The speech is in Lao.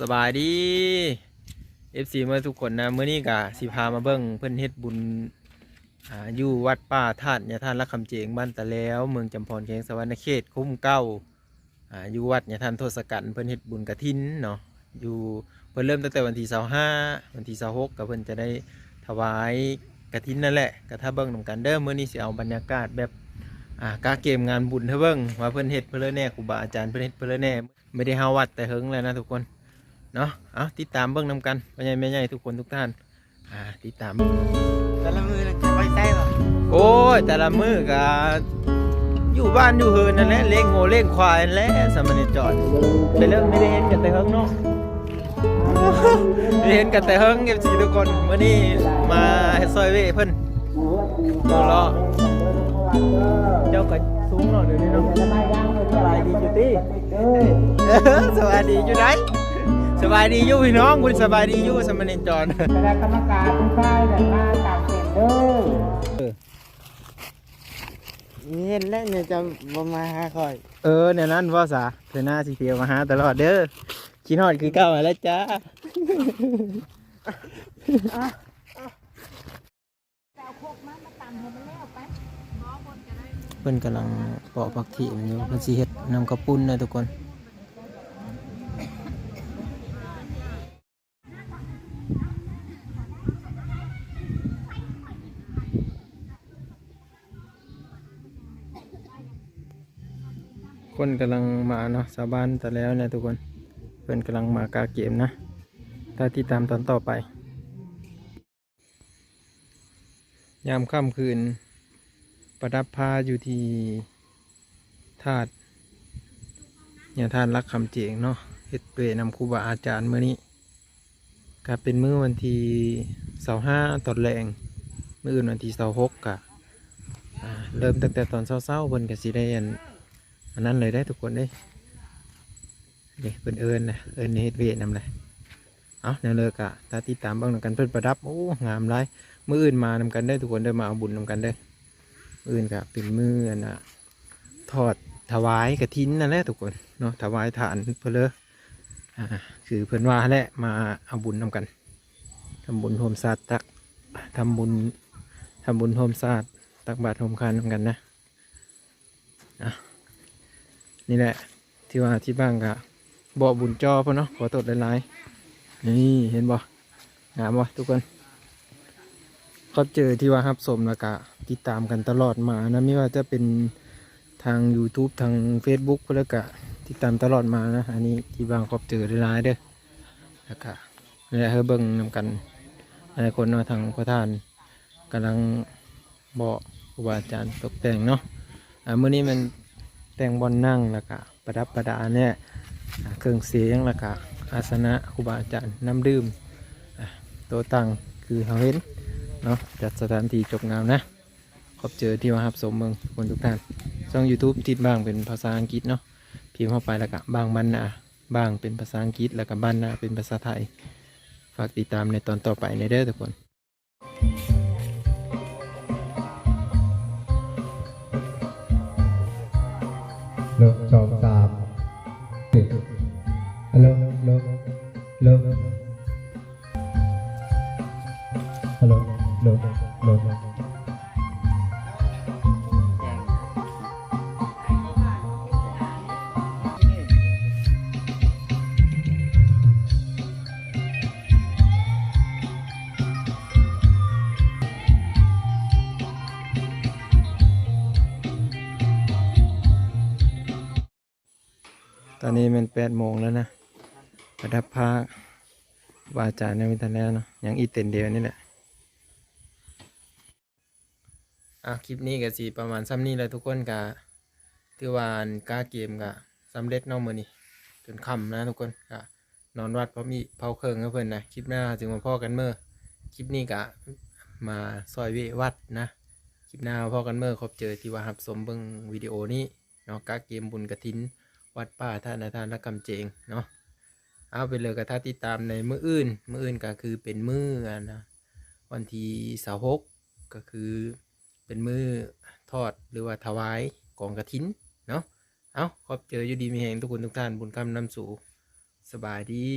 ສະບາຍດີ ເອັຟຊີ ເໝິດທຸກຄົນນະ. ມື້ນີ້ກະຊິພາມາເບິ່ງເພິ່ນເຮັດບຸນ ອ່າ ຢູ່ວັດປ່າທາດຍາທ່ານ ຫຼັກຄຳເຈງ ບ້ານຕາແລວ ເມືອງຈຳພອນ ແຂວງສະຫວັນນະເຂດ ຄຸ້ມເກົ່າ. ອ່າ ຢູ່ວັດຍາທ່ານທົດສະກັນ ເພິ່ນເຮັດບຸນກະຖິນເນາະ ຢູ່ ເພິ່ນເລີ່ມຕັ້ງແຕ່ວັນທີຊາວຫ້າ ວັນທີຊາວຫົກ ກະເພິ່ນຈະໄດ້ຖວາຍກະຖິນນັ້ນແຫຼະ. ກະຖ້າເບິ່ງນຳກັນເດີ ມື້ນີ້ຊິເອົາບັນຍາກາດແບບ ອ່າ ກະເກມງານບຸນໃຫ້ເບິ່ງວ່າເພິ່ນເຮັດເພິ່ນເລີແດ່ ຄູບາອາຈານເພິ່ນເຮັດເພິ່ນເລີແດ່. ບໍ່ໄດ້ເຮົາວັດແຕ່ເຫິງແລ້ວນະທຸກຄົນເນາະ. ເອົາ ຕິດຕາມເບິ່ງນຳກັນ ພໍ່ໃຫຍ່ແມ່ໃຫຍ່ທຸກຄົນທຸກທ່ານ ອ່າ ຕິດຕາມ. ແຕ່ລະມື້ນະຈະໄປໃສວະ? ໂອ້ຍ ແຕ່ລະມື້ກະຢູ່ບ້ານຢູ່ເຮືອນນັ້ນແຫຼະ ລ້ຽງງົວລ້ຽງຄວາຍນັ້ນແຫຼະ ສາມະເນນຈອນ. ໄປເລີຍ ໄດ້ເຫັນກັນແຕ່ເຫິງເນາະ ໄດ້ເຫັນກັນແຕ່ເຫິງ ເອັຟຊີ ທຸກຄົນ. ມື້ນີ້ມາເຮັດຊ່ອຍເວເພິ່ນ ເບິ່ງເລາະ. ເຈົ້າກະສູງເນາະ ດຽວນີ້ເນາະ. ສະບາຍດີຢູ່ຕິ? ເອີ ສະບາຍດີຢູ່ໃດ? ສະບາຍດີຢູ່ພີ່ນ້ອງ ບໍ່ໄດ້ສະບາຍດີຢູ່ ສາມະເນນຈອນ. ຄະນະກຳມະການຜູ້ຊາຍນັ້ນມາຕາມເສັນເດີ. ເຫັນແລ້ວນີ້ ເຈົ້າບໍ່ມາຫາຂ້ອຍ. ເອີ ແນວນັ້ນບໍ່ສາ ເທື່ອໜ້າຊິເທມາຫາຕະຫຼອດເດີ. ຄິດຮອດຄືເກົ່າຫັ້ນແຫຼະຈ້າ. ເພິ່ນກຳລັງປອກຜັກຖຽມຢູ່ ເພິ່ນຊິເຮັດນຳເຂົ້າປຸ້ນນະທຸກຄົນ. ຄົນກຳລັງມາເນາະ ຊາວບ້ານຕາແລວນະທຸກຄົນ ເພິ່ນກຳລັງມາກະເກມນະ. ຖ້າຕິດຕາມຕອນຕໍ່ໄປ. ຍາມຄ່ຳຄືນ ປະດັບພາຢູ່ທີ່ທາດ ຍາທ່ານຫຼັກຄຳເຈງເນາະ ເຮັດເວນຳຄູບາອາຈານ. ມື້ນີ້ກະເປັນມື້ວັນທີຊາວຫ້າຕອນແລງ ມື້ອື່ນວັນທີຊາວຫົກ ກະ ອ່າ ເລີ່ມຕັ້ງແຕ່ຕອນເຊົ້າໆ ເພິ່ນກະຊິໄດ້ອັນ ອັນນັ້ນເລີຍເດ້ທຸກຄົນເດ້. ເດ້ ເພິ່ນເອີ້ນນະ ເອີ້ນເຮັດວຽກນຳແຫຼະ. ເອົາ ແນວເລີກະຖ້າຕິດຕາມເບິ່ງນຳກັນ ເພິ່ນປະດັບ ໂອ້ ງາມຫຼາຍ. ມື້ອື່ນມານຳກັນເດີທຸກຄົນເດີ ມາເອົາບຸນນຳກັນເດີ. ມື້ອື່ນກະເປັນມື້ອັນນ່າ ທອດຖວາຍກະຖິນນັ້ນແຫຼະທຸກຄົນເນາະ ຖວາຍທານເພິ່ນເລີ. ອ່າ ຄືເພິ່ນວ່າແຫຼະ ມາເອົາບຸນນຳກັນ ທຳບຸນຮ່ວມຊາດ ຕັກ ທຳບຸນ ທຳບຸນຮ່ວມຊາດ ຕັກບາດຮ່ວມຄານນຳກັນນະ. ອ່ະ ນີ້ແຫຼະ ທີ່ວ່າທີ່ບາງກະບໍ່ບຸນຈໍ່ພຸ້ນເນາະ ຂໍໂທດຫຼາຍໆ. ນີ້ເຫັນບໍ່ ງາມບໍ່ທຸກຄົນ? ຂອບໃຈທີ່ວ່າຮັບຊົມ ແລ້ວກະຕິດຕາມກັນຕະຫຼອດມານະ ມີວ່າຈະເປັນທາງຢູທູບ ທາງເຟສບຸກ ແລ້ວກະຕິດຕາມຕະຫຼອດມານະ. ອັນນີ້ທີ່ບາງຂອບໃຈຫຼາຍໆເດີ. ແລ້ວກະ ແລະ ໃຫ້ເບິ່ງນຳກັນຫຼາຍຄົນເນາະ ທາງພໍ່ທ່ານກຳລັງ ເບາະຄູບາອາຈານຕົກແຕ່ງເນາະ. ອ່າ ມື້ນີ້ແມ່ນແຕ່ງບ່ອນນັ່ງ ແລ້ວກະປະດັບປະດາແນະ ອ່າ ເຄື່ອງສຽງ ແລ້ວກະອາສະນະຄູບາອາຈານ ນ້ຳດື່ມ ອ່າ ໂຕະຕັ່ງຄືເຮົາເຫັນເນາະ. ຈັດສະຖານທີ່ຈົບງາມນະ. ຂອບໃຈທີ່ມາຮັບຊົມເບິ່ງທຸກຄົນທຸກທ່ານ. ຊ່ອງຢູທູບ ທິດບ້າງ ເປັນພາສາອັງກິດເນາະ. ພິມເຂົ້າໄປ ແລ້ວກະບ້ານນາ ບ້າງເປັນພາສາອັງກິດ ແລ້ວກະບ້ານນາເປັນພາສາໄທ. ຝາກຕິດຕາມໃນຕອນຕໍ່ໄປແດ່ເດີທຸກຄົນ. ໜຶ່ງ ສອງ ສາມ ສີ່ ຮັລໂຫຼ ຮັລໂຫຼ ຮັລໂຫຼ ຮັລໂຫຼ ຮັລໂຫຼ. ຕອນນີ້ແມ່ນແປດໂມງແລ້ວນະ. ປະດັບພາ ຄູບາອາຈານຍັງບໍ່ທັນແລ້ວເນາະ ຍັງອີກເຕັນດຽວນີ້ແຫຼະ. ອ່າ ຄລິບນີ້ກະຊິປະມານຊ່ຳນີ້ແຫຼະທຸກຄົນ. ກະຖືວ່າອັນກາເກມກະສຳເລັດເນາະ ມື້ນີ້ຈົນຄ່ຳນະທຸກຄົນ. ກະນອນວັດພ້ອມອີກ ເຜົາເຄິ່ງໃຫ້ເພິ່ນນະ. ຄລິບໜ້າເຮົາຈຶ່ງມາພໍ້ກັນເມີ. ຄລິບນີ້ກະມາຊ່ອຍເວະວັດນະ. ຄລິບໜ້າເຮົາພໍ້ກັນເມີ. ຂອບໃຈທີ່ວ່າຮັບຊົມເບິ່ງວິດີໂອນີ້ເນາະ ກາເກມບຸນກະຖິນ ວັດປ່າທາດນາທານ ຫຼັກຄຳເຈງເນາະ. ເອົາ ໄປເລີຍກະຖ້າຕິດຕາມໃນມື້ອື່ນ. ມື້ອື່ນກະຄືເປັນມື້ອັນນະ ວັນທີຊາວຫົກ ກະຄືເປັນມື້ທອດ ຫຼືວ່າຖວາຍກອງກະຖິນເນາະ. ເອົາ ຂອບໃຈ ຢູ່ດີມີແຮງທຸກຄົນທຸກທ່ານ ບຸນຄ້ຳນຳສູ່. ສະບາຍດີ.